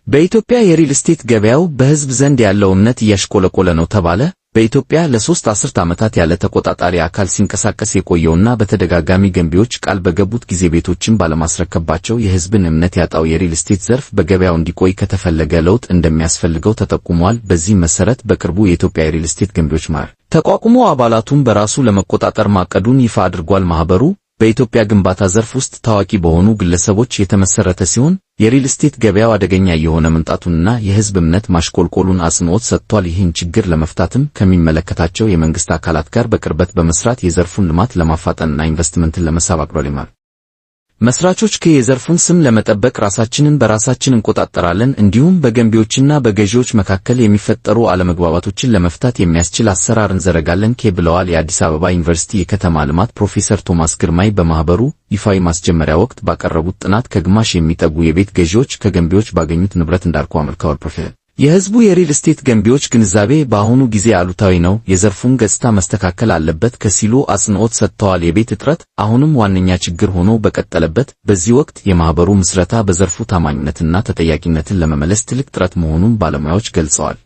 በኢትዮጵያ የሪል ስቴት ገበያው በሕዝብ ዘንድ ያለው እምነት እያሽቆለቆለ ነው ተባለ። በኢትዮጵያ ለ3 አስርት ዓመታት ያለ ተቆጣጣሪ አካል ሲንቀሳቀስ የቆየውና በተደጋጋሚ ገንቢዎች ቃል በገቡት ጊዜ ቤቶችን ባለማስረከባቸው የሕዝብን እምነት ያጣው የሪል ስቴት ዘርፍ በገበያው እንዲቆይ ከተፈለገ ለውጥ እንደሚያስፈልገው ተጠቁሟል። በዚህም መሰረት በቅርቡ የኢትዮጵያ የሪል ስቴት ገንቢዎች ማህበር ተቋቁሞ አባላቱን በራሱ ለመቆጣጠር ማቀዱን ይፋ አድርጓል። ማህበሩ በኢትዮጵያ ግንባታ ዘርፍ ውስጥ ታዋቂ በሆኑ ግለሰቦች የተመሰረተ ሲሆን፣ የሪል ስቴት ገበያው አደገኛ እየሆነ መምጣቱንና የሕዝብ እምነት ማሽቆልቆሉን አጽንዖት ሰጥቷል። ይህን ችግር ለመፍታትም ከሚመለከታቸው የመንግስት አካላት ጋር በቅርበት በመስራት የዘርፉን ልማት ለማፋጠንና ኢንቨስትመንትን ለመሳብ አቅዷል። መስራቾች የዘርፉን ስም ለመጠበቅ ራሳችንን በራሳችን እንቆጣጠራለን፣ እንዲሁም በገንቢዎችና በገዢዎች መካከል የሚፈጠሩ አለመግባባቶችን ለመፍታት የሚያስችል አሰራር እንዘረጋለን ብለዋል። የአዲስ አበባ ዩኒቨርሲቲ የከተማ ልማት ፕሮፌሰር ቶማስ ግርማይ በማህበሩ ይፋዊ ማስጀመሪያ ወቅት ባቀረቡት ጥናት ከግማሽ የሚጠጉ የቤት ገዢዎች ከገንቢዎች ባገኙት ንብረት እንዳልኩ አመልክተዋል። ፕሮፌሰር የህዝቡ የሪል ስቴት ገንቢዎች ግንዛቤ በአሁኑ ጊዜ አሉታዊ ነው፣ የዘርፉን ገጽታ መስተካከል አለበት ሲሉ አጽንዖት ሰጥተዋል። የቤት እጥረት አሁንም ዋነኛ ችግር ሆኖ በቀጠለበት በዚህ ወቅት የማህበሩ ምስረታ በዘርፉ ታማኝነትና ተጠያቂነትን ለመመለስ ትልቅ ጥረት መሆኑን ባለሙያዎች ገልጸዋል።